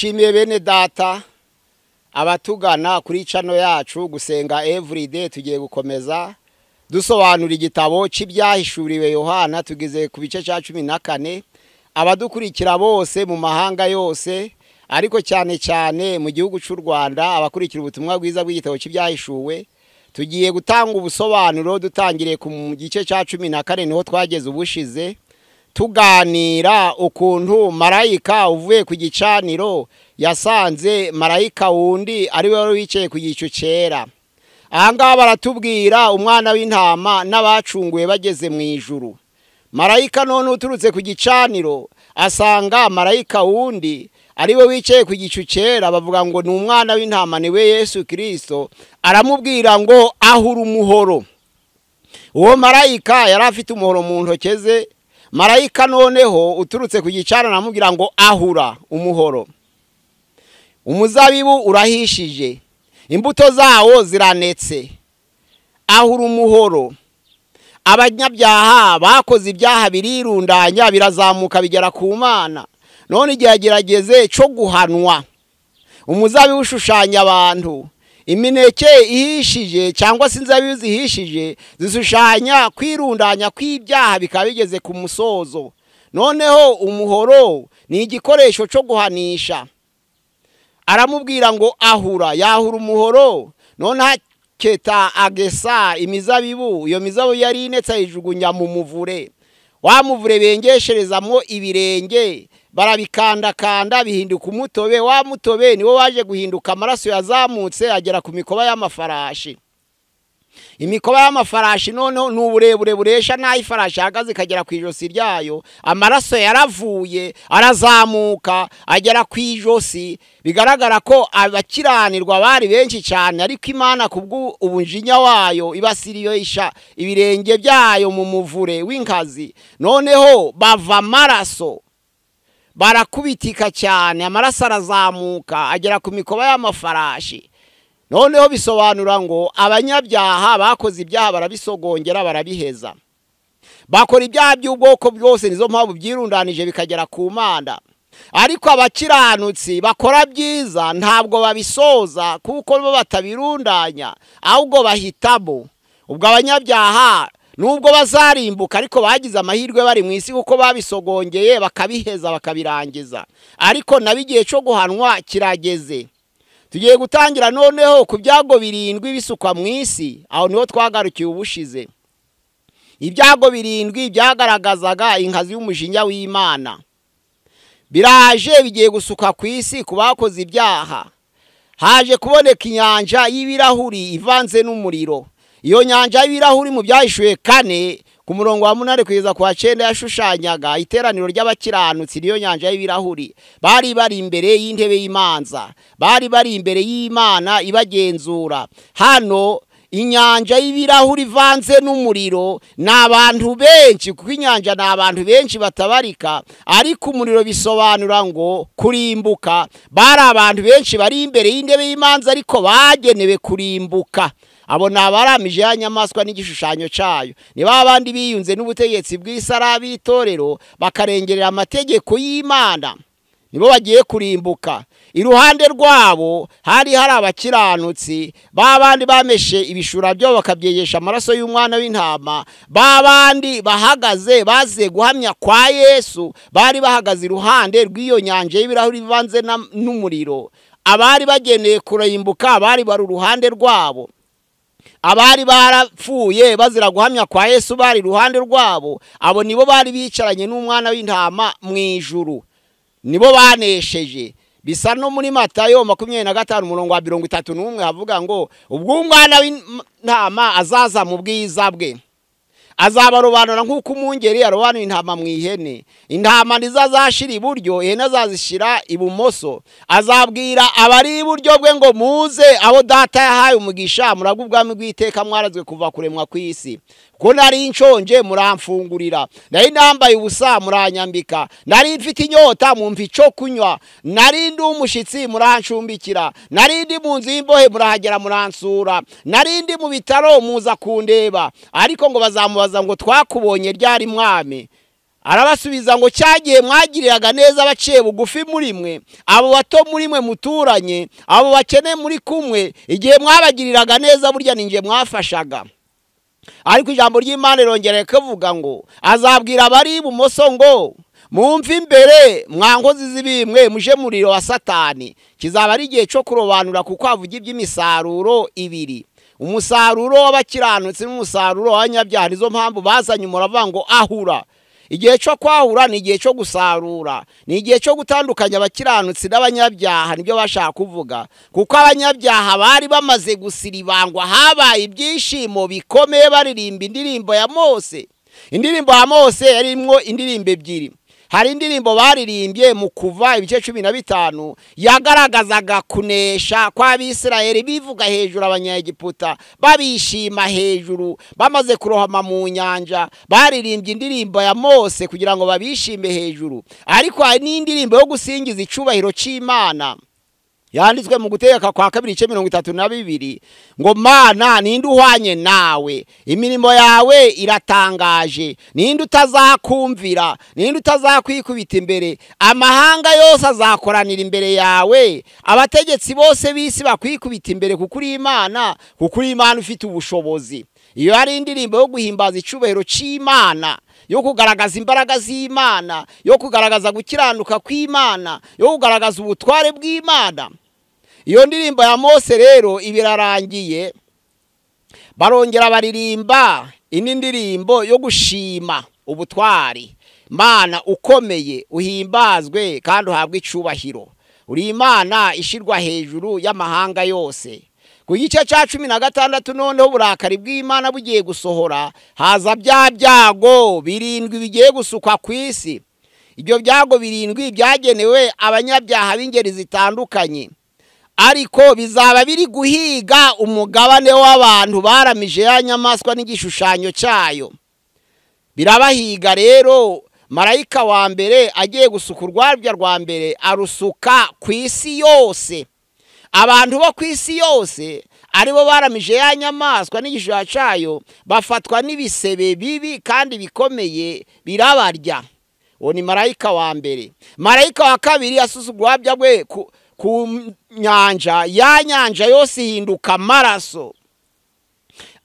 Ndabashimiye bene data abatugana kuri channel yacu Gusenga Everyday. Tugiye gukomeza dusobanura igitabo cy'ibyahishuriwe Yohana, tugeze ku bice cya 14. Abadukurikira bose mu mahanga yose, ariko cyane cyane mu gihugu cy'u Rwanda, abakurikira ubutumwa bwiza bw'igitabo cy'ibyahishuwe, tugiye gutanga ubusobanuro dutangiriye ku gice cya 14, niho twageze ubushize tuganira ukuntu marayika uvuye ku gicaniro yasanze marayika wundi ari we wicaye ku gicu cyera. Ahangaha baratubwira umwana w'intama n'abacunguye bageze mu ijuru. Marayika none uturutse ku gicaniro asanga marayika wundi ari we wicaye ku gicu cyera, bavuga ngo ni umwana w'intama, ni we Yesu Kristo. Aramubwira ngo ahura umuhoro. Uwo marayika yari afite umuhoro mu ntoke ze. Marayika noneho uturutse ku gicaniro aramubwira ngo ahura umuhoro. Umuzabibu urahishije, imbuto zawo ziranetse, ahura umuhoro. Abanyabyaha bakoze ibyaha birirundanya birazamuka bigera ku Mana. None igihe gerageze cyo guhanwa. Umuzabibu ushushanya abantu, imineke ihishije cyangwa se inzabibu zihishije zishushanya kwirundanya kw'ibyaha bikaba bigeze ku musozo. Noneho umuhoro ni igikoresho cyo guhanisha. Aramubwira ngo ahura, yahura umuhoro. None aketa agesa imizabibu, iyo mizabibu yari inetse ayijugunya mu muvure. Wa muvure bengesherezamo ibirenge, barabikandakanda bihinduka umutobe. Wa mutobe niwo waje guhinduka amaraso yazamutse agera ku mikoba y'amafarashi. Imikoba y'amafarashi noneho ni uburebure buresha n'aho ifarashi ihagaze ikagera ku ijosi ryayo. Amaraso yaravuye arazamuka agera ku ijosi. Bigaragara ko abakiranirwa bari benshi cyane, ariko Imana kubwo ubunjinya wayo ibasiriyoisha ibirenge byayo mu muvure w'inkazi. Noneho bava amaraso, barakubitika cyane, amaraso arazamuka agera ku mikoba y'amafarashi. Noneho bisobanura ngo abanyabyaha bakoze ibyaha barabisogongera barabiheza, bakora ibyaha by'ubwoko bwose, nizo mpamvu byirundanije bikagera ku Mana. Ariko abakiranutsi bakora byiza ntabwo babisoza, kuko bo batabirundanya, ahubwo bahitamo. Ubwo abanyabyaha nubwo bazarimbuka, ariko bagize amahirwe bari mu isi, kuko babisogongeye bakabiheza bakabirangiza. Ariko nabo igihe cyo guhanwa kirageze. Tugiye gutangira noneho ku byago birindwi bisukwa mu isi. Aho niho twagarukiye ubushize. Ibyago birindwi byagaragazaga inkazi y'umujinya w'Imana. Biraje bigiye gusuka ku isi ku bakoze ibyaha. Haje kuboneka inyanja y'ibirahuri ivanze n'umuriro. Iyo nyanja y'ibirahuri mu byahishuwe 4 ku murongo wa 8 kugeza ku wa 9 yashushanyaga iteraniro ry'abakiranutsi. Niyo nyanja y'ibirahuri bari bari imbere y'intebe y'imanza, bari bari imbere y'Imana ibagenzura. Hano inyanja y'ibirahuri ivanze n'umuriro ni abantu benshi, kuko inyanja ni abantu benshi batabarika, ariko umuriro bisobanura ngo kurimbuka. Bari abantu benshi bari imbere y'intebe y'imanza, ariko bagenewe kurimbuka. Abo ni abaramije ya nyamaswa n'igishushanyo cyayo, ni ba bandi biyunze n'ubutegetsi bw'isara b'itorero bakarengerera amategeko y'Imana, nibo bagiye kurimbuka. Iruhande rwabo hari hari abakiranutsi, ba bandi bameshe ibishura byo bakabyegesha amaraso y'umwana w'intama, ba bandi bahagaze baze guhamya kwa Yesu, bari bahagaze iruhande rw'iyo nyanja y'ibirahuri bivanze n'umuriro. Abari bageneye kurimbuka bari bari uruhande rwabo. Abari barapfuye bazira guhamya kwa Yesu bari iruhande rwabo. Abo nibo bari bicaranye n'umwana w'intama mu ijuru, nibo banesheje. Bisa no muri Matayo 25 umurongo wa 31 havuga ngo ubwo umwana w'intama azaza mu bwiza bwe, azabarobanura nk'uko umwungeri arobanura intama mu ihene. Intama ntizazashira iburyo, ihene azazishira ibumoso. Azabwira abari iburyo bwe ngo muze abo data yahaye umugisha, muragwe ubwami bw'iteka mwarazwe kuva kuremwa kw'isi. Ko nari nshonje muramfungurira, nari nambaye ubusa muranyambika, nari mfite inyota mumpa icyo kunywa, nari ndi umushitsi murancumbikira, nari ndi mu nzu y'imbohe murahagera muransura, nari ndi mu bitaro muza kundeba. Ariko ngo bazamubaza ngo twakubonye ryari mwami? Arabasubiza ngo cyagiye mwagiriraga neza abaciye bugufi muri mwe, abo bato muri mwe muturanye, abo bakene muri kumwe, igihe mwabagiriraga neza burya ninjye mwafashaga. Ariko ijambo ry'Imana rirongera kuvuga ngo azabwira abari ibumoso ngo mumve imbere mwankozi z'ibimwe muje muriro wa Satani. Kizaba ari igihe cyo kurobanura, kuko avuga iby'imisaruro ibiri, umusaruro w'abakiranutsi n'umusaruro w'abanyabyaha. Nizo mpamvu bazanye umuravuga ngo ahura. Igihe cyo kwahura ni igihe cyo gusarura, ni igihe cyo gutandukanya abakiranutsi n'abanyabyaha. Nibyo bashaka kuvuga, kuko abanyabyaha bari bamaze gusiribangwa. Habaye ibyishimo bikomeye baririmba indirimbo ya Mose. Indirimbo ya Mose yarimwo indirimbo ebyiri. Hari indirimbo baririmbye mu Kuva ibice 15 yagaragazaga kunesha kw'Abisirayeli, bivuga hejuru abanyagiputa, babishima hejuru bamaze kurohama mu nyanja. Baririmbye indirimbo ya Mose kugira ngo babishime hejuru. Ariko hari n'indirimbo yo gusingiza icubahiro c'Imana yanditswe mu Gutegeka kwa kabiri ibice 32 ngo Mana ninde uhwanye nawe, imirimo yawe iratangaje, ninde utazakumvira, ninde utazakwikubita imbere, amahanga yose azakoranira imbere yawe, abategetsi bose b'isi bakwikubita imbere, kuko uri Imana, kuko uri Imana ufite ubushobozi. Iyo ari indirimbo yo guhimbaza icubahiro c'Imana, yo kugaragaza imbaraga z'Imana, yo kugaragaza gukiranuka kw'Imana, yo kugaragaza ubutware bw'Imana. Iyo ndirimbo ya Mose rero ibirarangiye, barongera baririmba indi ndirimbo yo gushima ubutwari. Mana ukomeye, uhimbazwe kandi uhabwe icubahiro, uri Imana ishirwa hejuru y'amahanga yose. Ku gice cya 16 noneho uburakari bw'Imana bugiye gusohora, haza bya byago birindwi bigiye gusukwa ku isi. Ibyo byago birindwi byagenewe abanyabyaha b'ingeri zitandukanye, ariko bizaba biri guhiga umugabane w'abantu baramije ya nyamaswa n'igishushanyo cyayo. Birabahiga rero. Marayika wa mbere agiye gusuka urwabya rwa mbere, arusuka ku isi yose. Abantu bo ku isi yose aribo baramije ya nyamaswa n'igishushanyo cyayo bafatwa n'ibisebe bibi kandi bikomeye, birabarya. Uwo ni marayika wa mbere. Marayika wa kabiri asusa urwabya rwe ku nyanja, ya nyanja yose ihinduka amaraso.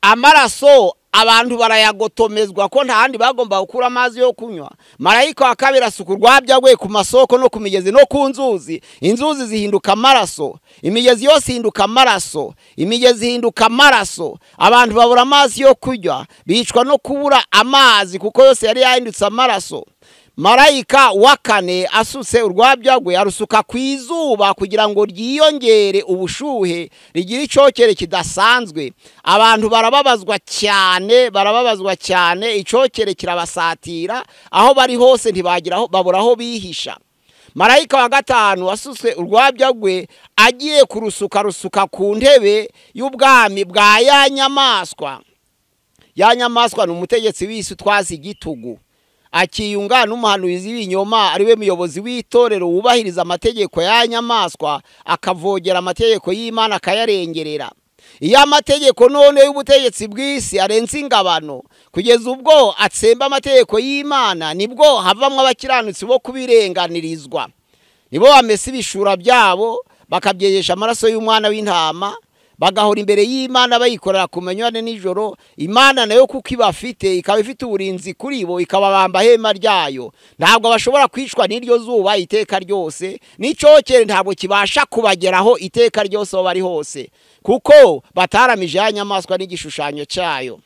Amaraso abantu barayagotomezwa ko nta handi bagomba gukura amazi yo kunywa. Marayika wa kabiri asuka urwabya rwe ku masoko no ku migezi no ku nzuzi. Inzuzi zihinduka amaraso, imigezi yose ihinduka amaraso, imigezi ihinduka amaraso. Abantu babura amazi yo kunywa, bicwa no kubura amazi kuko yose yari yahindutse amaraso. Marayika wa kane asutse urwabya rwe arusuka ku izuba kugira ngo ryiyongere ubushuhe, rigire icokere kidasanzwe. Abantu barababazwa cyane, barababazwa cyane, icokere kirabasatira aho bari hose, ntibagiraho, babura aho bihisha. Marayika wa gatanu asutse urwabya rwe agiye kurusuka, rusuka ku ntebe y'ubwami bwa ya nyamaswa. Ya nyamaswa ni umutegetsi w'isi utwaza igitugu, akiyunga n'umuhanuzi w'ibinyoma ariwe muyobozi w'itorero wubahiriza amategeko ya nyamaswa, akavogera amategeko y'Imana akayarengerera. Iyo amategeko none y'ubutegetsi bw'isi arenze ingabano kugeza ubwo atsemba amategeko y'Imana, nibwo havamwo abakiranutsi bo kubirenganirizwa. Nibo bamesa ibishura byabo bakabyejesha amaraso y'umwana w'intama, bagahora imbere y'Imana bayikorera ku manywa nijoro. Imana nayo kuko ibafite, ikaba ifite uburinzi kuri bo, ikababamba hema ryayo. Ntabwo bashobora kwicwa n'iryo zuba iteka ryose, n'icokere ntabwo kibasha kubageraho iteka ryose aho bari hose, kuko bataramije ya nyamaswa n'igishushanyo cyayo.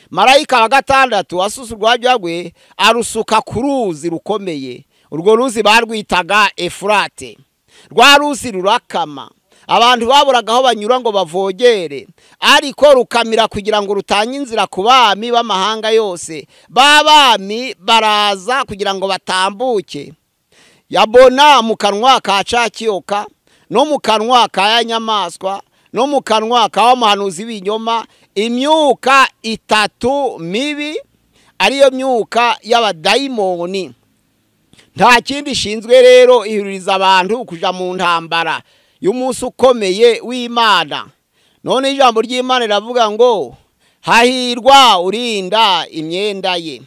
Marayika wa gatandatu asusa urwabya rwe arusuka ku ruzi rukomeye. Urwo ruzi barwitaga Efurate. Rwa ruzi rurakama, abantu baburaga aho banyura ngo bavogere, ariko rukamira kugira ngo rutange inzira ku bami b'amahanga yose. Babami baraza kugira ngo batambuke. Yabona mu kanwa ka cakiyoka, no mu kanwa ka ya nyamaswa, no mu kanwa ka wa muhanuzi w'ibinyoma, imyuka itatu mibi, ariyo myuka y'abadayimoni. Nta kindi ishinzwe rero, ihuririza abantu kuja mu ntambara y'umunsi ukomeye w'Imana. None ijambo ry'Imana riravuga ngo hahirwa urinda imyenda ye.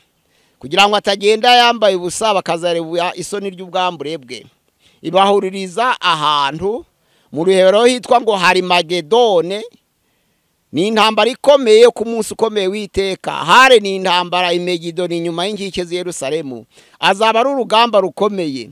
kugira ngo atagenda yambaye ubusa bakazareba isoni ry'ubwambure bwe. Ibahuririza ahantu mu ruhero hitwa ngo Harimagedone. Ni intambara ikomeye ku munsi ukomeye w'iteka. Hare ni intambara imegidoni nyuma y'inkike z'i Yerusalemu. Azaba ari urugamba rukomeye.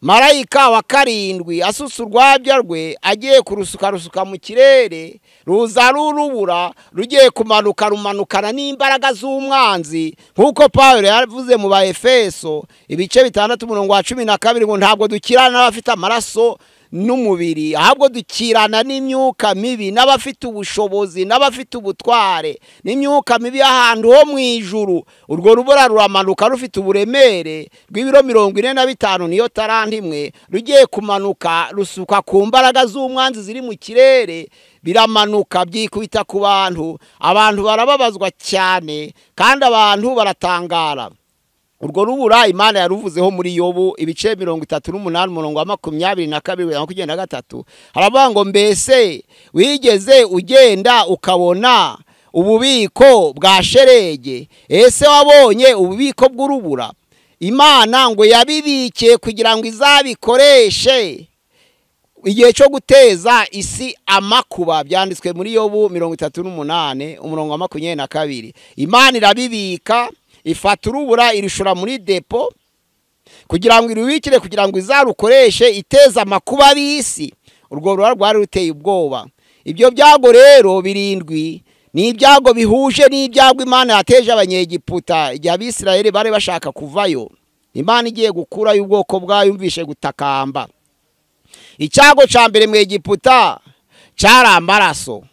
Marayika wa karindwi asusa urwabya rwe agiye kurusuka rusuka mu kirere, ruza rurubura rugiye kumanuka rumanukana n'imbaraga z'umwanzi, nk'uko Pawulo yavuze mu Baefeso ibice 6 umurongo wa 12 ngo ntabwo dukirana n'abafite amaraso n'umubiri, ahubwo dukirana n'imyuka mibi n'abafite ubushobozi n'abafite ubutware n'imyuka mibi ahantu ho mu ijuru. Urwo rubura ruramanuka rufite uburemere rw'ibiro 45, niyo taranti imwe, rugiye kumanuka rusuka ku mbaraga z'umwanzi ziri mu kirere, biramanuka byikubita ku bantu, abantu barababazwa cyane kandi abantu baratangara. Urwo rubura Imana yaruvuzeho muri Yobu ibice 38 umurongo wa 22 23, haravuga ngo mbese wigeze ugenda ukabona ububiko bwa sherege? Ese wabonye ububiko bw'urubura? Imana ngo yabibikiye kugira ngo izabikoreshe igihe cyo guteza isi amakuba. Byanditswe muri Yobu 38 umurongo wa 22. Imana irabibika, ifata urubura irishura muri depo kugira ngo irubikire, kugira ngo izarukoreshe iteza amakuba bisi. Urwo rubura rwari ruteye ubwoba. Ibyo byago rero birindwi ni ibyago bihuje n'ibyago Imana yateje abanyegiputa igihe Abisirayeli bari bashaka kuvayo. Imana igiye gukura y'ubwoko bwayo yumvishe gutakamba. Icyago ca mbere mu Egiputa cyari amaraso,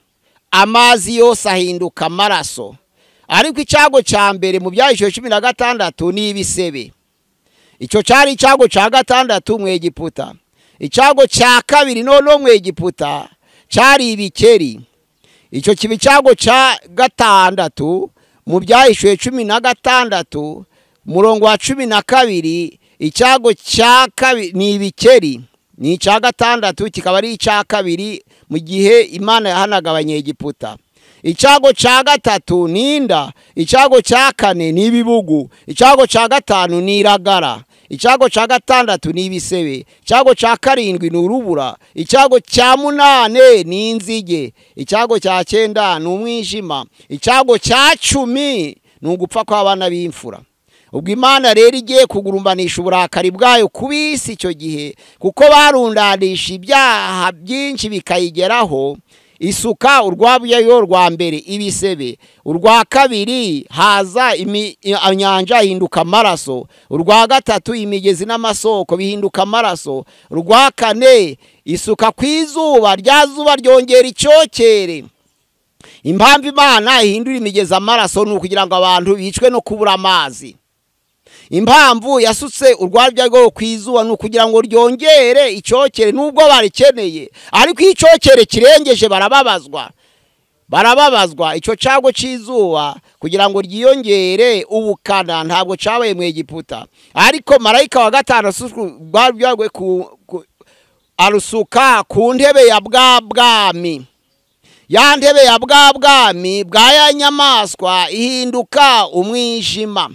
amazi yose ahinduka amaraso. Ariko icyago ca mbere mu Byahishwe 16 ni ibisebe. Icyo cyari icyago ca gatandatu mu Egiputa. Icyago ca kabiri none mu Egiputa cyari ibikeri. Icyo kiba icyago ca gatandatu mu Byahishwe 16 murongo wa 12. Icyago ca kabiri ni ibikeri, ni icya gatandatu kikaba ari icya kabiri mu gihe Imana yahanaga abanyegiputa. Icyago ca gatatu ni inda, icyago ca kane ni ibibugu, icyago ca gatanu ni iragara, icyago ca gatandatu ni ibisebe, icyago ca karindwi ni urubura, icyago ca munane ni inzige, icyago ca cyenda ni umwijima, icyago ca 10 ni ugupfa kw'abana b'imfura. Ubwo Imana rero igiye kugurumbanisha uburakari bwayo kubisi icyo gihe, kuko barundanisha ibyaha byinshi bikayigeraho. Isuka urwabyayo rwa mbere ibisebe, urwa kabiri haza inyanja ihinduka amaraso, urwa gatatu imigezi n'amasoko bihinduka amaraso, urwa kane isuka kwizuba, rya zuba ryongera icyokere. Impamvu Imana ihindura imigezi amaraso ni ukugira ngo abantu bicwe no kubura amazi. Impamvu yasutse urwabya rwo kwizuba ni ukugira ngo ryongere icyokere nubwo barikeneye, ariko icyokere kirengeje barababazwa. Barababazwa. Icyo cyago c'izuba kugira ngo ryiyongere ubukana ntabwo cabaye mu Egiputa. Ariko marayika wa gatanu urwabya arusuka ku ntebe ya bwa bwami. Ya ntebe ya bwa bwami bwa ya nyamaswa ihinduka umwijima.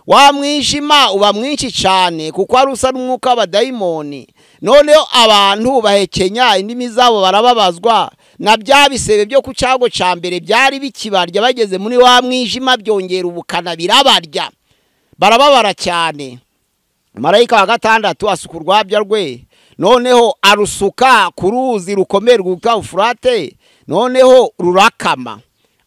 Wa mwijima uba mwinshi cyane kuko ari usa n'umwuka w'abadayimoni. Noneho abantu bahekenya indimi zabo barababazwa na bya bisebe byo ku cyago ca mbere byari bikibarya, bageze muri wa mwijima byongera ubukana birabarya, barababara cyane. Marayika wa gatandatu asuka urwabya rwe, noneho arusuka ku ruzi rukomeye rwitwa Ufurate, noneho rurakama.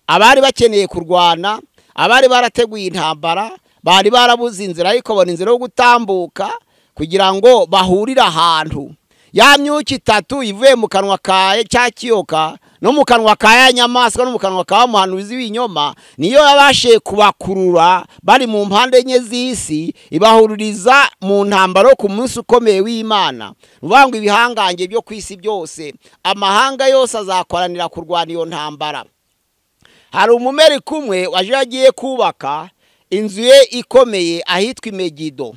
Abari bakeneye kurwana, abari barateguye intambara, bari barabuze inzira, ariko bona inzira yo gutambuka kugira ngo bahurire ahantu. Ya myuka itatu ivuye mu kanwa ka cya kiyoka no mu kanwa ka ya nyamaswa no mu kanwa ka muhanuzi w'inyoma, niyo yabashe kubakurura bari mu mpande enye z'isi, ibahururiza mu ntambaro ku munsi ukomeye w'Imana. Uvuga ngo ibihangange byo ku isi byose, amahanga yose azakoranira kurwana iyo ntambara. Hari umumeri kumwe waje agiye kubaka inzu ye ikomeye ahitwa Imegido.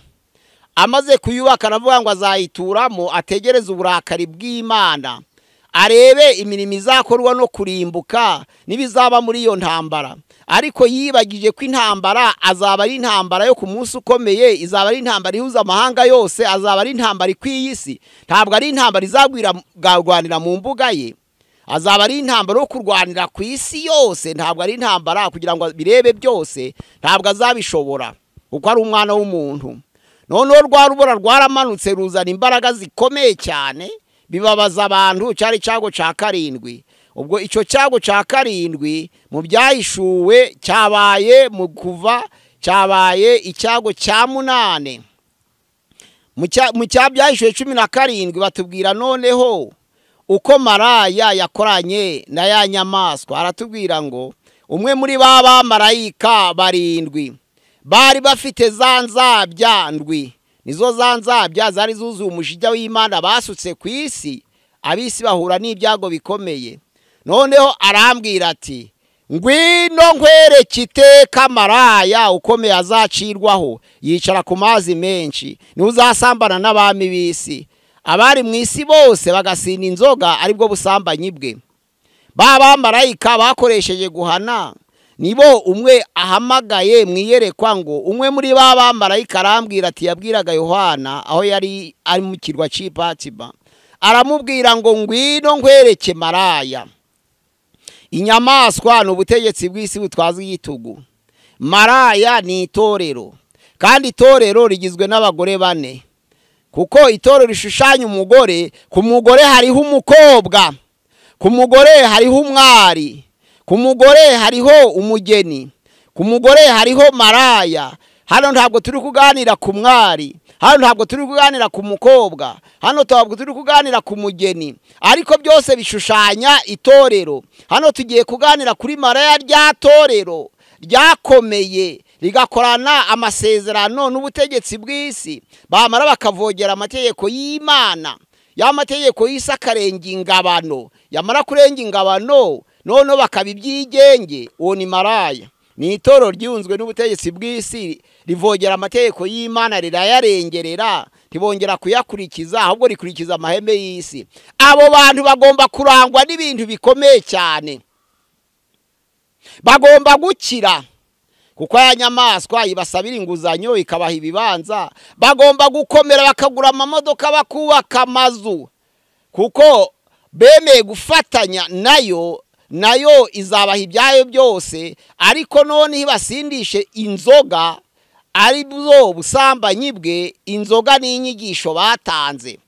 Amaze kuyubaka aravuga ngo azayituramo ategereze uburakari bw'Imana. arebe imirimo izakorwa no kurimbuka n'ibizaba muri iyo ntambara. Ariko yibagije ko intambara azaba ari intambara yo ku munsi ukomeye, izaba ari intambara ihuza amahanga yose, azaba ari intambara ikwiye isi. Ntabwo ari intambara izagwirwanira mu mbuga ye, azaba ari intambara yo kurwanira ku isi yose. Ntabwo ari intambara kugira ngo birebe byose, ntabwo azabishobora kuko ari umwana w'umuntu. Noneho rwa rubura rwaramanutse ruzana imbaraga zikomeye cyane, bibabaza abantu. Cyari cyago cya karindwi. Ubwo icyo cyago cya karindwi mu byahishuwe cyabaye mu kuva, cyabaye icyago cya munane. Mu cyabyahishuwe 17 batubwira noneho uko maraya yakoranye na ya nyamaswa. Aratubwira ngo umwe muri ba bamarayika barindwi bari bafite za nzabya ndwi, nizo za nzabya zari zuzuye umujinya w'Imana basutse ku isi, abisi bahura n'ibyago bikomeye. Noneho arambwira ati ngwino nkwereke iteka maraya ukomeye azacirwaho, yicara ku mazi menshi, ntuzasambana n'abami b'isi, abari mu isi bose bagasinda inzoga, aribwo busambanyi bwe. Ba bamarayika bakoresheje guhana nibo umwe ahamagaye mwiyerekwa ngo umwe muri ba bamarayika arambwira ati, yabwiraga Yohana aho yari ari mu kirwa cy'Ipatima, aramubwira ngo ngwino nkwereke maraya. Inyamaswa ni ubutegetsi bw'isi butwaza igitugu. Maraya ni itorero, kandi itorero rigizwe n'abagore bane, kuko itorero rishushanya umugore. Ku mugore hariho umukobwa, ku mugore hariho umwari, ku mugore hariho umugeni, ku mugore hariho maraya. Hano ntabwo turi kuganira ku mwari, hano ntabwo turi kuganira ku mukobwa, hano ntabwo turi kuganira ku mugeni, ariko byose bishushanya itorero. Hano tugiye kuganira kuri maraya rya torero ryakomeye, rigakorana amasezerano n'ubutegetsi bw'isi, bamara bakavogera amategeko y'Imana. Ya mategeko y'isi akarenga ingabano, yamara kurenga ingabano noneho bakaba ibyigenge. Uwo ni maraya. Ni itorero ryunzwe n'ubutegetsi bw'isi, rivogera amategeko y'Imana, rirayarengerera, ntibongera kuyakurikiza, ahubwo rikurikiza amaheme y'isi. Abo bantu bagomba kurangwa n'ibintu bikomeye cyane, bagomba gukira, kuko ya nyamaswa ibasabira inguzanyo ikabaha ibibanza. Bagomba gukomera bakagura amamodoka, bakubaka amazu, kuko bemeye gufatanya nayo, nayo izabaha ibyayo byose. Ariko none ibasindishe inzoga, ari bwo busambanyi bwe. Inzoga ni inyigisho batanze.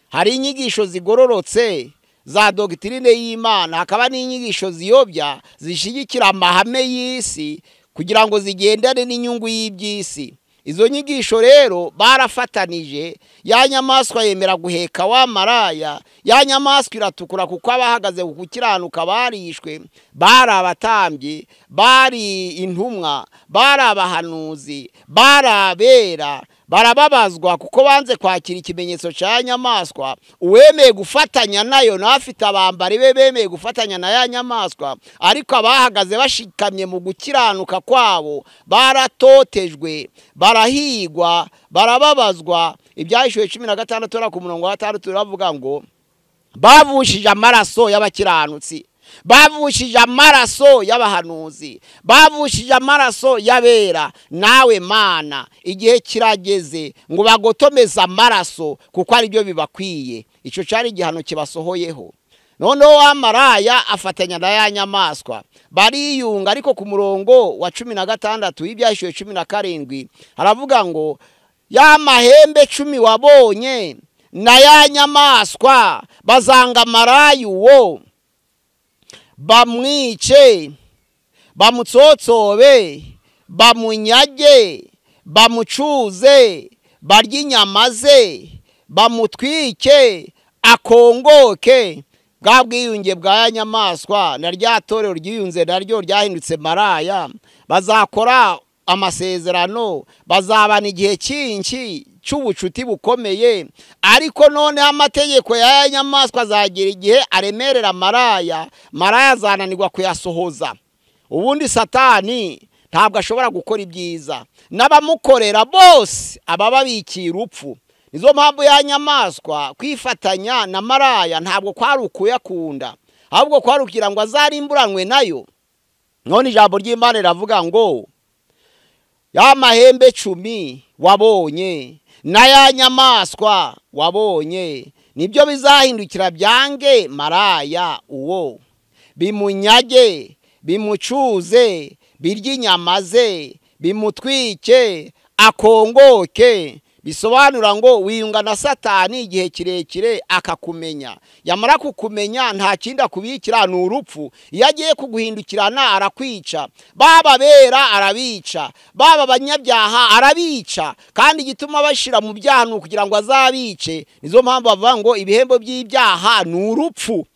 Hari inyigisho zigororotse za dogitrine y'Imana, hakaba n'inyigisho ziyobya zishigikira amahame y'isi kugira ngo zigendane n'inyungu y'iby'isi. Izo nyigisho rero barafatanije. Ya nyamaswa yemera guheka wa maraya, ya nyamaswa iratukura kuko abahagaze ku gukiranuka barishwe, bari abatambyi, bari intumwa, bari abahanuzi, bari abera, barababazwa kuko banze kwakira ikimenyetso cya nyamaswa. Uwemeye gufatanya nayo n'afite abambari be bemeye gufatanya na ya nyamaswa, ariko abahagaze bashikamye mu gukiranuka kwabo baratotejwe, barahigwa, barababazwa. Ibyahishuwe 16 ku murongo wa 6 turavuga ngo bavushije amaraso y'abakiranutsi, bavushije amaraso y'abahanuzi, bavushije amaraso y'abera. Nawe Mana, igihe kirageze ngo bagotomeze amaraso, kuko ari byo bibakwiye. Icyo cyari igihano kibasohoyeho. Noneho wa maraya afatanya na ya nyamaswa bariyunga. Ariko ku murongo wa 16 w'ibyahishuwe 17 haravuga ngo ya mahembe 10 wabonye na ya nyamaswa bazanga maraya uwo, bamwice, bamutsotsobe, bamunyage, bamucuze, barye inyama ze, bamutwike, akongoke. Bwa bwiyunge bwa ya nyamaswa na rya torero ryiyunze naryo ryahindutse maraya, bazakora amasezerano, bazabana igihe cyinshi cy'ubucuti bukomeye. Ariko none amategeko ya nyamaswa azagira igihe aremerera maraya, maraya azananirwa kuyasohoza. Ubundi Satani ntabwo ashobora gukora ibyiza, n'abamukorera bose abababikiye urupfu. Nizo mpamvu ya nyamaswa kwifatanya na maraya ntabwo kwari ukuyakunda, ahubwo kwari ukugira ngo azarimburanwe nayo. None ijambo ry'Imana riravuga ngo ya mahembe 10 wabonye na ya nyamaswa wabonye nibyo bizahindukira byange maraya uwo, bimunyage, bimucuze, birye inyama ze, bimutwike, akongoke. Bisobanura ngo wiyunga na Satani igihe kirekire akakumenya, yamara kukumenya nta kindi akubikira ni urupfu. Iyo agiye kuguhindukirana arakwica, baba bera arabica, baba abanyabyaha arabica, kandi igituma bashira mu byaha ni ukugira ngo azabice. Nizo mpamvu bavuga ngo ibihembo by'ibyaha ni urupfu,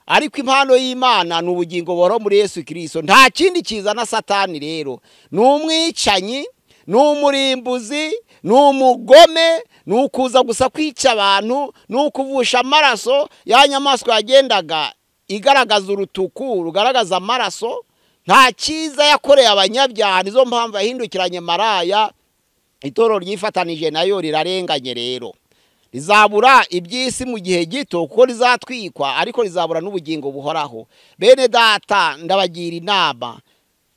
ariko impano y'Imana ni ubugingo buhoraho muri Yesu Kristo. Nta kindi kizana Satani rero, ni umwicanyi, ni umurimbuzi, ni umugome, ni ukuza gusa kwica abantu, ni ukuvusha amaraso. Ya nyamaswa yagendaga igaragaza urutuku rugaragaza amaraso, nta cyiza yakoreye abanyabyaha. Nizo mpamvu yahindukiranye maraya, itorero ryifatanije nayo rirarenganye. Rero rizabura iby'isi mu gihe gito kuko rizatwikwa, ariko rizabura n'ubugingo buhoraho. Bene data, ndabagira inama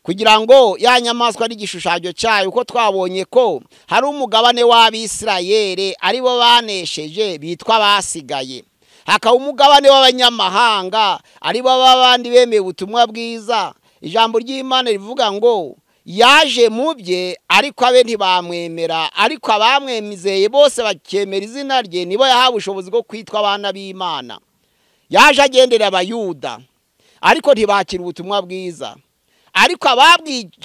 kugira ngo ya nyamaswa n'igishushanyo cyayo, uko twabonye ko hari umugabane w'Abisirayeli aribo banesheje bitwa basigaye, hakaba umugabane w'abanyamahanga aribo babandi bemeye ubutumwa bwiza. Ijambo ry'Imana rivuga ngo yaje mu bye ariko abe ntibamwemera, ariko abamwemizeye bose bakemera izina rye nibo yahawe ubushobozi bwo kwitwa abana b'Imana. Yaje agendera Abayuda ariko ntibakira ubutumwa bwiza, ariko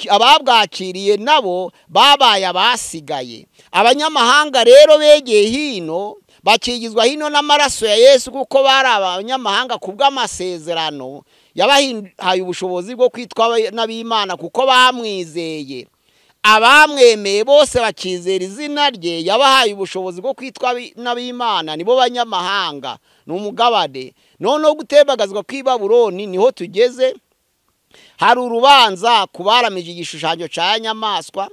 ababwakiriye nabo babaye abasigaye. Abanyamahanga rero begeye hino, bakigizwa hino n'amaraso ya Yesu, kuko bari abanyamahanga kubw'amasezerano yabahaye ubushobozi bwo kwitwa n'ab'Imana kuko bamwizeye. Abamwemeye bose bakizera izina rye yabahaye ubushobozi bwo kwitwa n'ab'Imana, nibo banyamahanga, ni umugabane. Noneho gutembagazwa kw'i Babuloni niho tugeze. Hari urubanza kubaramije igishushanyo cya nyamaswa,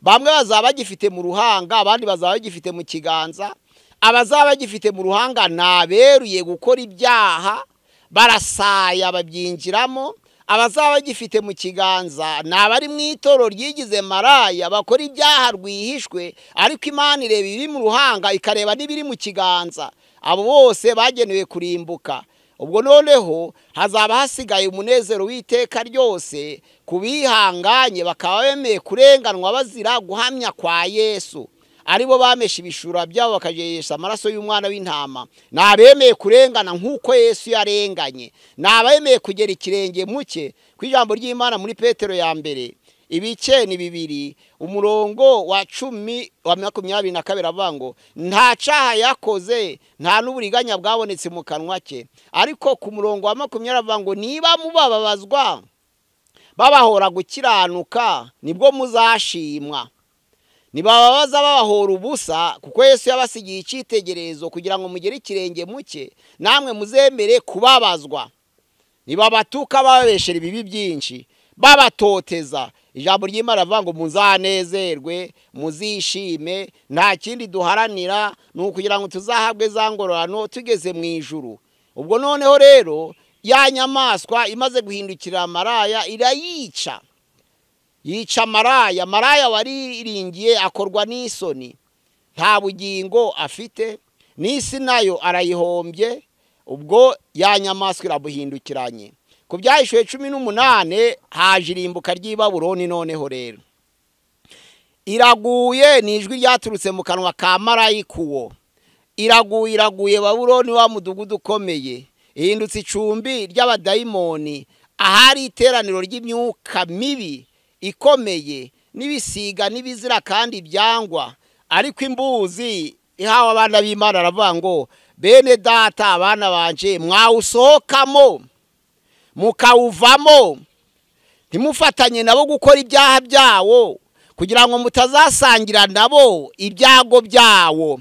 bamwe bazaba bagifite mu ruhanga, abandi bazaba bagifite mu kiganza. Abazaba bagifite mu ruhanga naberuye gukora ibyaha, barasaya babyinjiramo. Abazaba bagifite mu kiganza nabari mu itoro ryigize maraya, bakora ibyaha rwihishwe, ariko Imana ireba ibiri mu ruhanga ikareba n'ibiri mu kiganza. Abo bose bagenewe kurimbuka. Ubwo noneho hazaba hasigaye umunezero w'iteka ryose kubihanganye bakaba bemeye kurenganwa bazira guhamya kwa Yesu, aribo bamesha ibishura byabo bakajesha amaraso y'umwana w'intama. Nabemeye kurengana nk'uko Yesu yarenganye, nabemeye kugera ikirenge muke ku ijambo ry'Imana muri Petero ya mbere ibice ni 2 umurongo wa 10 wa 22 avuga ngo nta cyaha yakoze, nta n'uburiganya bwabonetse mu kanwa ke. Ariko ku murongo wa 20 avuga ngo niba mubabazwa babahora gukiranuka nibwo muzashimwa, nibababaza babahora ubusa, kuko Yesu yabasigiye icyitegererezo kugira ngo mugere ikirenge muke namwe muzemere kubabazwa. Nibabatuka bababeshera ibibi byinshi, babatoteza, ijambo ry'Imana rivuga ngo muzanezerwe, muzishime. Nta kindi duharanira ni ukugira ngo tuzahabwe za ngororano tugeze mu ijuru. Ubwo noneho rero ya nyamaswa imaze guhindukira maraya irayica, yica maraya. Maraya wariringiye akorwa n'isoni, nta bugingo afite, n'isi nayo arayihombye. Ubwo ya nyamaswa irabuhindukiranye. Ku byahishuwe 18 haje irimbuka ry'i Babuloni. Noneho rero iraguye, ni ijwi ryaturutse mu kanwa ka marayika uwo. Iraguye, iraguye Babuloni wa mudugudu ukomeye, ihindutse icumbi ry'abadayimoni, ahari iteraniro ry'imyuka mibi ikomeye n'ibisiga n'ibizira kandi byangwa. Ariko imbuzi ihawe abana b'Imana aravuga ngo bene data, abana banje, mwawusohokamo mukawuvamo, ntimufatanye nabo gukora ibyaha byawo, kugira ngo mutazasangira nabo ibyago byawo.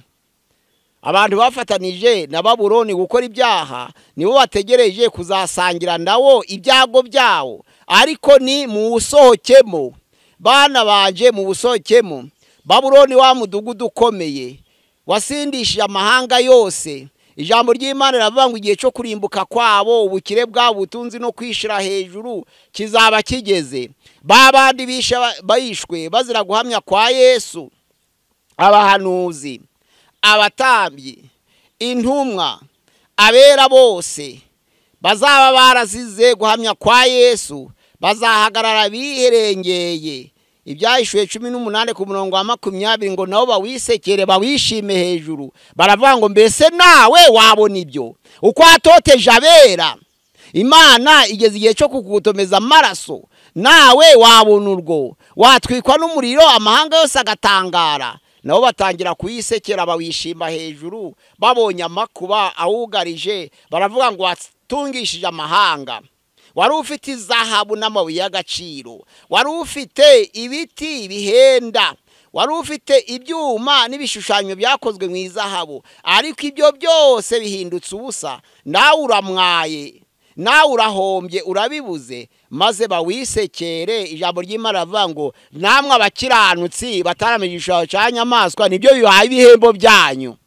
Abantu bafatanije na Babuloni gukora ibyaha nibo bategereje kuzasangira nawo ibyago byawo. Ariko ni muwusohokemo, bana banje, muwusohokemo. Babuloni wa mudugudu ukomeye Wasindishije amahanga yose. Ijambo ry'Imana riravuga ngo igihe cyo kurimbuka kwabo, ubukire bwabo, ubutunzi no kwishira hejuru kizaba kigeze. Babandi bishwe bazira guhamya kwa Yesu, abahanuzi, abatambyi, intumwa, abera bose bazaba barazize guhamya kwa Yesu, bazahagarara biherengeye. Ibyahishuwe 18 ku murongo wa 20 ngo nabo bawisekere bawishime hejuru. Baravuga ngo mbese nawe wabona ibyo uko atoteje abera? Imana igeze igihe cyo kugutomeza amaraso, nawe wabona urwo watwikwa n'umuriro, amahanga yose agatangara. Nabo batangira kuyisekera bawishima hejuru, babonye amakuba awugarije, baravuga ngo watungishije amahanga. Wari ufite izahabu n'amabuye y'agaciro, wari ufite ibiti bihenda, wari ufite ibyuma n'ibishushanyo byakozwe mu izahabu, ariko ibyo byose bihindutse ubusa. Nawe uramwaye, nawe urahombye, urabibuze. Maze bawisekere. Ijambo ry'Imana rivuga ngo namwe abakiranutsi bataramije igishushanyo cya nyamaswa, nibyo bibaye ibihembo byanyu.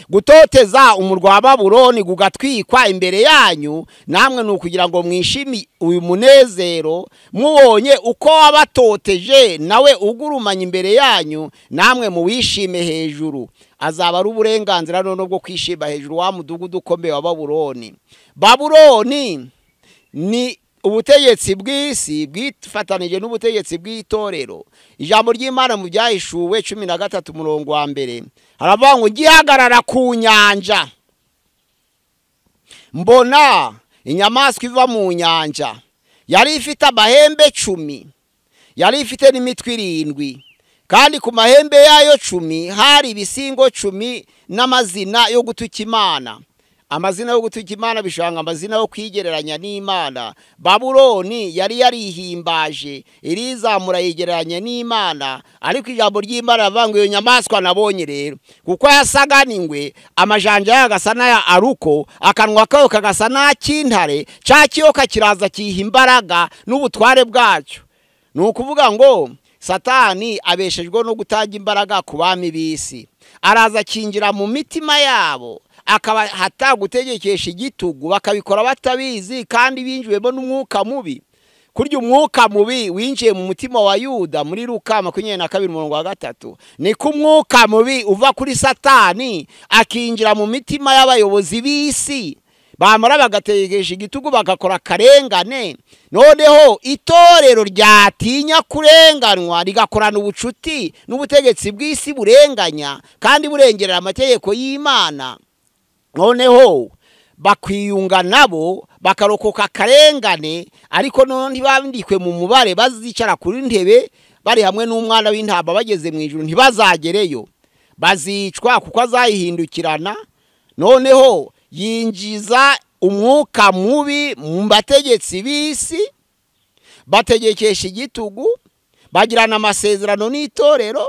Gutoteza umurwa wa Babuloni gugatwikwa imbere yanyu, namwe ni ukugira ngo mwishimi uyu munezero mubonye uko wabatoteje, nawe ugurumanye imbere yanyu, namwe muwishime hejuru. Azaba ari uburenganzira none bwo kwishima hejuru wa mudugudu ukomeye wa Babuloni. Babuloni ni ubutegetsi bw'isi bwifatanije n'ubutegetsi bw'itorero. Ijambo ry'Imana mu byahishuwe 13 murongo wa 1 haravuga ngo ngihagarara ku nyanja, mbona inyamaswa iva mu nyanja, yari ifite amahembe 10, yari ifite n'imitwe 7, kandi ku mahembe yayo 10 hari ibisingo 10 n'amazina yo gutuka Imana. Amazina yo gutuka Imana bishanga amazina yo kwigereranya n'Imana. Babuloni yari yarihimbaje, irizamura yigereranya n'Imana, ariko ijambo ry'Imana rivuga ngo iyo nyamaswa nabonye rero, kuko yasaga n'ingwe, amajanja yayo agasa n'aya aruko, akanwa kayo kagasa n'ak'intare, cya kiyoka kiraza kiha imbaraga n'ubutware bwacyo. Ni ukuvuga ngo Satani abeshejwe no gutanga imbaraga ku bami b'isi, araza akinjira mu mitima yabo, akaba hatagutegekesha igitugu, bakabikora batabizi kandi binjiwemo n'umwuka mubi. Kurya umwuka mubi winjiye mu mutima wa Yuda muri Luka 22 murongo wa 3, niko umwuka mubi uva kuri Satani akinjira mu mitima y'abayobozi b'isi, bamara bagategesha igitugu bagakora karengane. Noneho itorero ryatinya kurenganwa rigakorana ubucuti n'ubutegetsi bw'isi burenganya kandi burengerera amategeko y'Imana. Noneho bakwiyunga nabo bakarokoka karengane, ariko none ntibandikwe mu mubare bazicara kuri ntebe bari hamwe n'umwana w'intama bageze mu ijuru, ntibazagereyo, bazicwa kuko azayihindukirana. Noneho yinjiza umwuka mubi mu bategetsi b'isi, bategekesha igitugu, bagirana amasezerano n'itorero.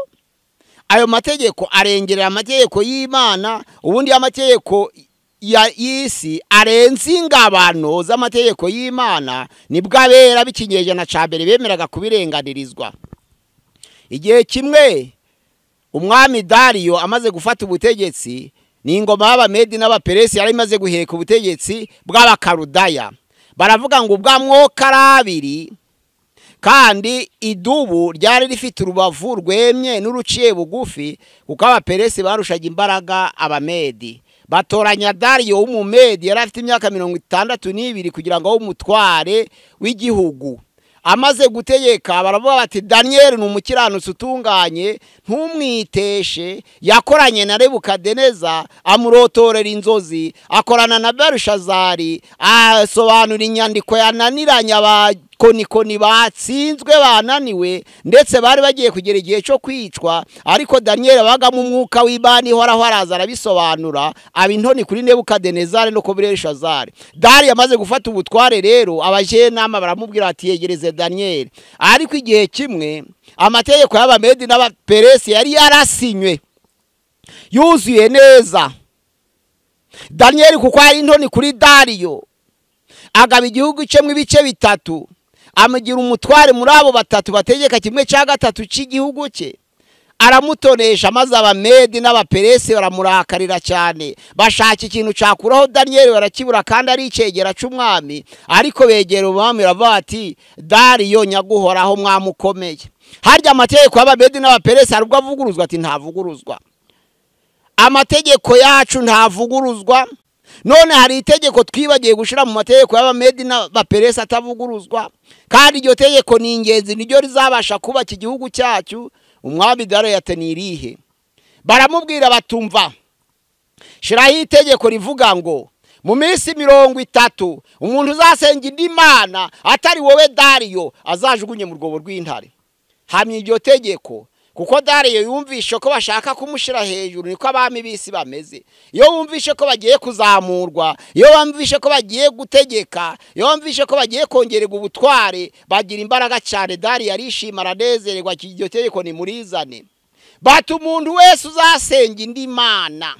Ayo mategeko arengerera amategeko y'Imana. Ubundi amategeko y'isi arenze ingabano z'amategeko y'Imana, nibwo abera b'ikinyejana cya mbere bemeraga kubirenganirizwa. Igihe kimwe umwami Dariyo amaze gufata ubutegetsi, ni ingoma y'Abamedi n'Abaperesi yari imaze guheka ubutegetsi bw'Abakaludaya. Baravuga ngo ubwa mwokara abiri, kandi idubu ryari rifite urubavu rwemye n'uruciye bugufi, kuko Abaperesi barushaga imbaraga Abamedi. Batoranya Dariyo w'Umumedi, yari afite imyaka 62, kugira ngo abe umutware w'igihugu. Amaze gutegeka baravuga bati Daniel ni umukiranutsi utunganye, ntumwiteshe. Yakoranye na Nebukadineza, amurotorera inzozi, akorana na Berushazari, asobanura inyandiko yananiranye abakonikoni batsinzwe bananiwe, ndetse bari bagiye kugera igihe cyo kwicwa, ariko Daniel abagamo umwuka w'Imana ihoraho araza arabisobanura, aba intoni kuri Nebukadinezari no kuri Berushazari. Dariyo amaze gufata ubutware rero, abajenama baramubwira ati yegereze Daniel. Ariko igihe kimwe amategeko y'Abamedi n'Abaperesi yari yarasinywe yuzuye neza. Daniel kuko ari intoni kuri Dariyo, agaba igihugu cye mu ibice bitatu, amugira umutware muri abo batatu bategeka kimwe cya gatatu cy'igihugu cye. Aramutonesha, maze Abamedi n'Abaperesi baramurakarira cyane, bashaka ikintu cakuraho Daniyeli barakibura, kandi ari icegera c'umwami. Ariko begera umwami baravuga bati Dariyo nyaguhoraho mwamukomeye. Harya amategeko y'Abamedi n'Abaperesi hari ubwo avuguruzwa? Ati ntavuguruzwa. Amategeko yacu ntavuguruzwa. None hari itegeko twibagiye gushira mu mategeko y'Abamedi n'Abaperesi atavuguruzwa, kandi iryo tegeko ni ingenzi, niryo rizabasha kubaka igihugu cyacu. Umwami Dariyo ati ni irihe? Baramubwira batumva, shiraho itegeko rivuga ngo mu minsi 30 umuntu uzasenga indi mana atari wowe Dariyo azajugunye mu rwobo rw'intare. Hamya iryo tegeko, kuko Dariyo yumvishe ko bashaka kumushira hejuru. Niko abami b'isi bameze. Iyo wumvishe ko bagiye kuzamurwa, iyo wumvishe ko bagiye gutegeka, iyo wumvishe ko bagiye kongererwa ubutware, bagira imbaraga cyane. Dariyo arishima, aranezererwa, iryo tegeko nimurizane. Bati umuntu wese uzasenga indi mana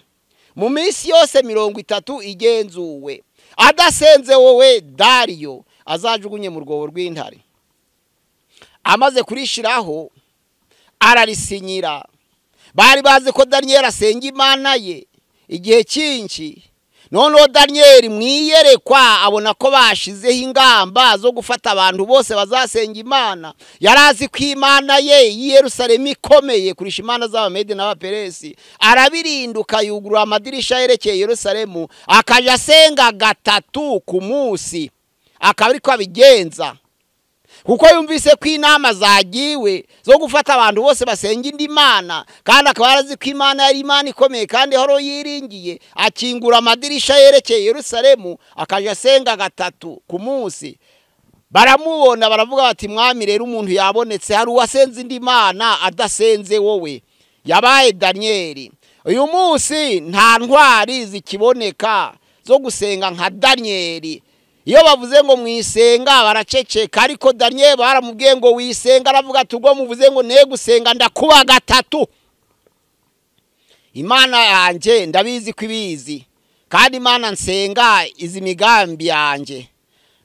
mu minsi yose 30 igenzuwe adasenze wowe Dariyo azajugunye mu rwobo rw'intare. Amaze kurishiraho ararisinyira. Bari bazi ko Daniyeli asenga Imana ye igihe cyinshi. Noneho Daniyeli mwiyerekwa abona ko bashizeho ingamba zo gufata abantu bose bazasenga Imana. Yarazi ko Imana ye y'i Yerusalemu ikomeye kurisha imana z'Abamedi n'Abaperesi. Arabirinduka, yugurura amadirisha yerekeye Yerusalemu, akaja asenga 3 ku munsi, akaba ariko abigenza, kuko yumvise ko inama zagiwe zo gufata abantu bose basenga indi mana, kandi akaba yarazi ko Imana yari Imana ikomeye kandi horo yiringiye. Akingura amadirisha yerekeye Yerusalemu, akaja asenga 3 ku munsi. Baramubona baravuga bati mwami, rero umuntu yabonetse, hari uwasenze indi mana adasenze wowe, yabaye Daniyeli. Uyu munsi nta ntwari zikiboneka zo gusenga nka Daniyeli. Iyo bavuze ngo mwisenga baraceceka, ariko Daniyeli baramubwiye ngo wisenga, aravuga ati ubwo muvuze ngo ne gusenga ndakuba 3. Imana yanjye ndabizi ko ibizi, kandi Imana nsenga izi migambi yanjye.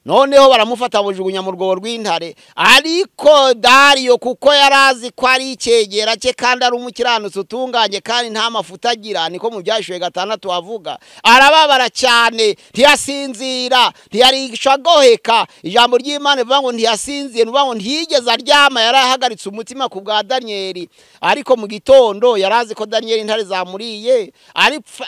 Noneho baramufata bamujugunya mu rwobo rw'intare. Ariko Dariyo kuko yarazi ko ari icyegera cye kandi ari umukiranutsi utunganye kandi nta mafuta agira, niko mu Byashuwe 6 avuga, arababara cyane, ntiyasinzira, ntiyarisha agoheka. Ijambo ry'Imana rivuga ngo ntiyasinziye, rivuga ngo ntiyigeze aryama, yarahagaritse umutima ku bwa Daniyeli. Ariko mu gitondo yarazi ko Daniyeli intare zamuriye,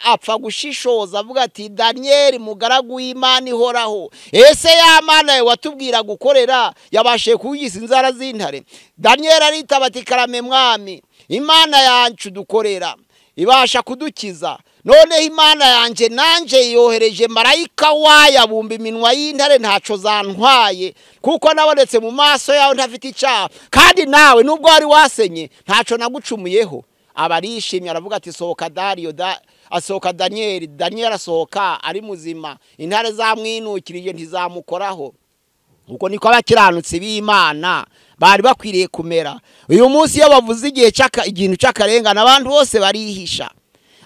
apfa gushishoza avuga ati Daniyeli mugaragu w'Imana ihoraho, ese ya Mana watubwira gukorera yabashe kuyisa inzara z'intare? Daniyeli aritaba ati karame mwami, Imana yacu dukorera ibasha kudukiza. Noneho Imana yanjye nanje yohereje marayika wayo abumba iminwa y'intare, ntaco zantwaye, kuko nabonetse mu maso yawe ntafite icyaha, kandi nawe nubwo wari wasenye ntaco nagucumuyeho. Abarishimye aravuga ati sohoka Dariyo, asohoka Daniyeli. Daniyeli asohoka ari muzima, intare zamwinukirije ntizamukoraho. Uko niko abakiranutsi b'Imana bari bakwiriye kumera. Uyu munsi iyo bavuze igihe ikintu cy'akarengane abantu bose barihisha,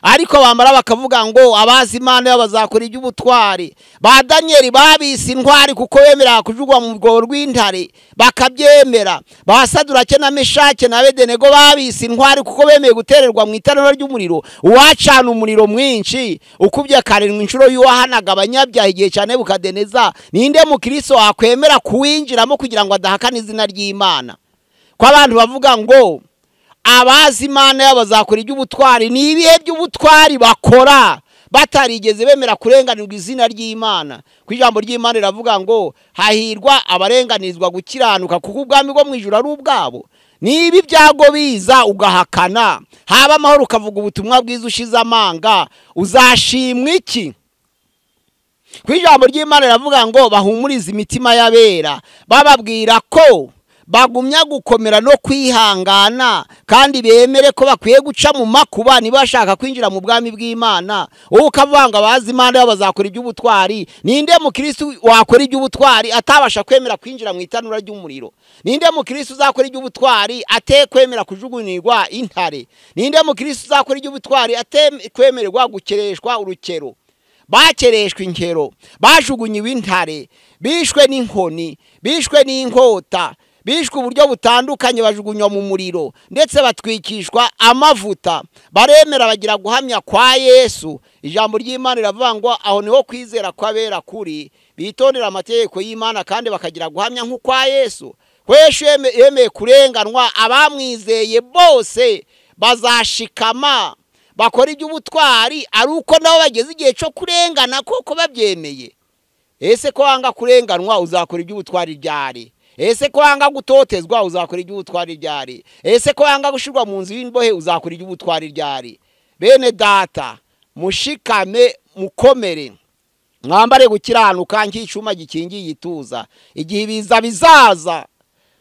ariko bamara bakavuga ngo abazi Imana bazakora iby'ubutwari. Ba Daniyeli babise intwari kuko bemera kujugwa mu rwobo rw'intare bakabyemera. Ba Sadurake na Meshake na Abedenego babise intwari kuko bemeye gutererwa mu itanura ry'umuriro. Uwacana umuriro mwinshi ukubye karindwi inshuro y'uwahanaga abanyabyaha igihe cya Nebukadineza, ninde mukristo wakwemera kuwinjiramo kugira ngo adahakana izina ry'Imana? Ko abantu bavuga ngo abazi Imana yabo bazakora iby'ubutwari, ni ibihe by'ubutwari bakora batarigeze bemera kurenganirwa izina ry'Imana? Ku ijambo ry'Imana riravuga ngo hahirwa abarenganirizwa gukiranuka, kuko ubwami bwo mu ijuru ari ubwabo. Niba ibyago biza ugahakana, haba amahoro ukavuga ubutumwa bwiza ushize amanga, uzashimwa iki? Ku ijambo ry'Imana riravuga ngo bahumurize imitima y'abera, bababwira ko bagumya gukomera no kwihangana, kandi bemere ko bakwiye guca mu makuba niba bashaka kwinjira mu bwami bw'Imana. Wowe ukavuga ngo abazi Imana bazakora iby'ubutwari, ninde mukristo wakora iby'ubutwari atabasha kwemera kwinjira mu itanura ry'umuriro? Ninde mukristo uzakora iby'ubutwari atekwemera kujugunyirwa intare? Ninde mukristo uzakora iby'ubutwari atekwemererwa gukereshwa urukero? Bakereshwa inkero, bajugunyiwe intare, bishwe n'inkoni, bishwe n'inkota, Bishwe uburyo butandukanye, bajugunywa mu muriro, ndetse batwikishwa amavuta, baremera bagira guhamya kwa Yesu. Ijambo ry'Imana riravuga ngo aho niho kwizera kw'abera kuri, bitondera amategeko y'Imana kandi bakagira guhamya nk'ukwa Yesu. Yesu yemeye kurenganwa, abamwizeye bose bazashikama bakora iby'ubutwari ari uko nabo bageze igihe cyo kurengana koko babyemeye. Ese ko wanga kurenganwa uzakora iby'ubutwari ryari? Ese ko wanga gutotezwa uzakora iby'ubutwari ryari? Ese ko wanga gushirwa mu nzu y'imbohe uzakora iby'ubutwari ryari? Bene data, mushikame mukomere, mwambare gukiranuka nk'icuma gikingiye igituza. Igihe ibiza bizaza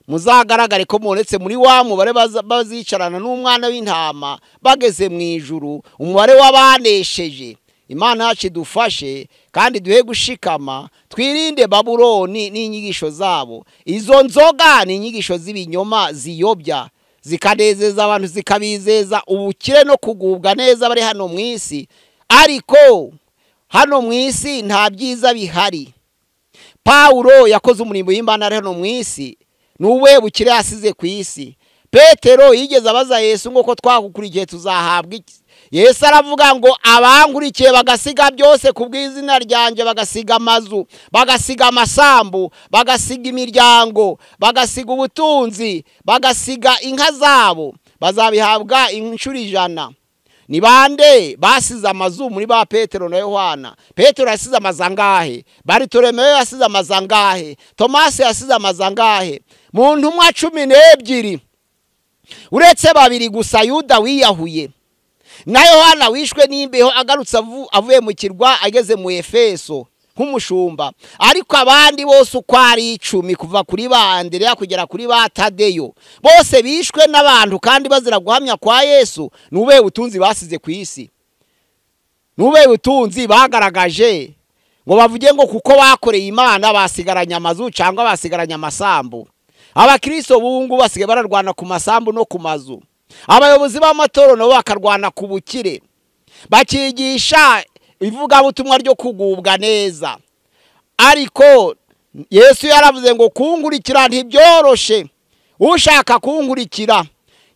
muzagaragare ko mubonetse muri wa mubare bazicarana n'umwana w'intama bageze mu ijuru, umubare w'abanesheje. Imana yacu idufashe kandi duhe gushikama, twirinde Babuloni n'inyigisho zabo. Izo nzoga ni inyigisho z'ibinyoma ziyobya, zikanezeza abantu, zikabizeza ubukire no kugubwa neza bari hano mu isi. Ariko hano mu isi nta byiza bihari. Paulo yakoze umurimo w'Imana ari hano mu isi, n'uwe bukire yasize ku isi. Petero yigeze abaza Yesu ngo ko twagukurikiye tuzahabwa iki? Yesu aravuga ngo abankurikiye bagasiga byose ku bw'izina ryanjye, bagasiga amazu, bagasiga amasambu, bagasiga imiryango, bagasiga ubutunzi, bagasiga inka zabo, bazabihabwa inshuro 100. Ni bande basize amazu muri ba Petero na Yohana? Petero yasize amazu angahe? Baritolemeyo yasize amazu angahe? Tomasi yasize amazu angahe? Mu ntumwa 12 uretse babiri gusa, Yuda wiyahuye na Yohana wishwe n'imbeho agarutse avuye mu kirwa ageze mu Efeso nk'umushumba. Ariko abandi bose uko ari 10 kuva kuri ba Andereya kugera kuri ba Tadeyo, bose bishwe n'abantu kandi bazira guhamya kwa Yesu. N'ubuhe butunzi basize ku isi? N'ubuhe butunzi bagaragaje ngo bavuge ngo kuko bakoreye Imana basigaranye amazu cyangwa basigaranye amasambu? Abakristo b'ubu basigaye bararwana ku masambu no ku mazu. Abayobozi b'amatorero nabo bakarwana ku bukire, bakigisha ivugabutumwa ryo kugubwa neza. Ariko Yesu yaravuze ngo kunkurikira ntibyoroshe. Ushaka kunkurikira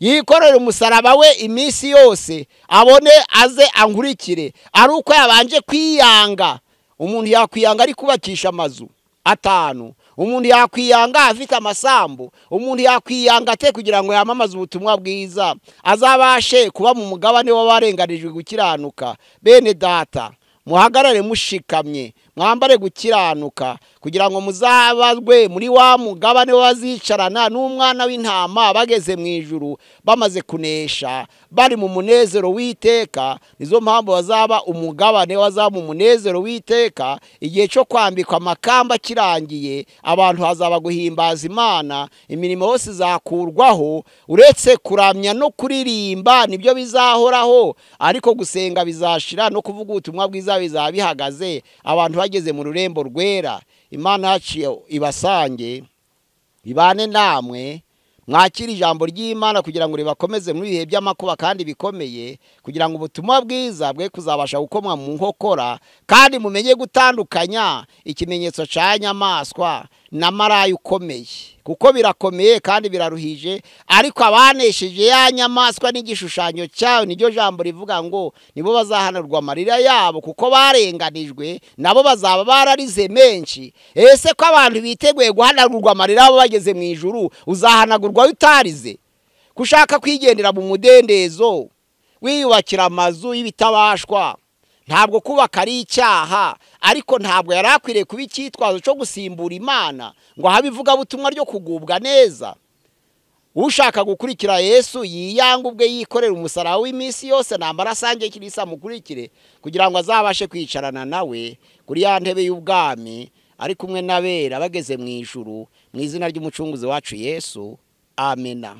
yikorere umusaraba we iminsi yose, abone aze ankurikire, ari uko yabanje kwiyanga. Umuntu yakwiyanga ari kubakisha amazu 5, umuntu yakwiyanga afite amasambu, umuntu yakwiyanga ate kugira ngo yamamaze ubutumwa bwiza, azabashe kuba mu mugabane w'abarenganijwe gukiranuka. Bene data, muhagarare mushikamye, mwambare gukiranuka kugira ngo muzabazwe muri wa mugabane w'abazicarana n'umwana w'intama bageze mu ijuru, bamaze kunesha, bari mu munezero w'iteka. Nizo mpamvu bazaba umugabane wazaba mu munezero w'iteka. Igihe cyo kwambikwa amakamba kirangiye, abantu hazaba guhimbaza Imana, imirimo yose izakurwaho, uretse kuramya no kuririmba nibyo bizahoraho, ariko gusenga bizashira no kuvuga ubutumwa bwiza bizaba bihagaze, abantu bageze mu rurembo rwera. Imana yacu ibasange, ibane namwe, mwakire ijambo ry'Imana kugira ngo ribakomeze mu bihe by'amakuba kandi bikomeye, kugira ngo ubutumwa bwiza bwe kuzabasha gukomwa mu nkokora, kandi mumenye gutandukanya ikimenyetso cya nyamaswa na maraya ukomeye, kuko birakomeye kandi biraruhije. Ariko abanesheje ya nyamaswa n'igishushanyo cyayo, niryo jambo rivuga ngo nibo bazahanurwa amarira yabo, kuko barenganijwe, nabo bazaba bararize menshi. Ese ko abantu biteguye guhanagurwa amarira yabo bageze mu ijuru, uzahanagurwa utarize? Kushaka kwigendera mu mudendezo, wiyubakira amazu y'ibitabashwa, ntabwo kubaka ari icyaha, ariko ntabwo yari akwiriye kuba icyitwazo cyo gusimbura Imana ngo ahabe ivugabutumwa ryo kugubwa neza. Ushaka gukurikira Yesu yiyanga ubwe, yikorera umusaraba w'iminsi yose, nambara asange Kirisa amukurikire, kugira ngo azabashe kwicarana nawe kuri ya ntebe y'ubwami ari kumwe n'abera bageze mu ijuru, mu izina ry'umucunguzi wacu Yesu. Amena.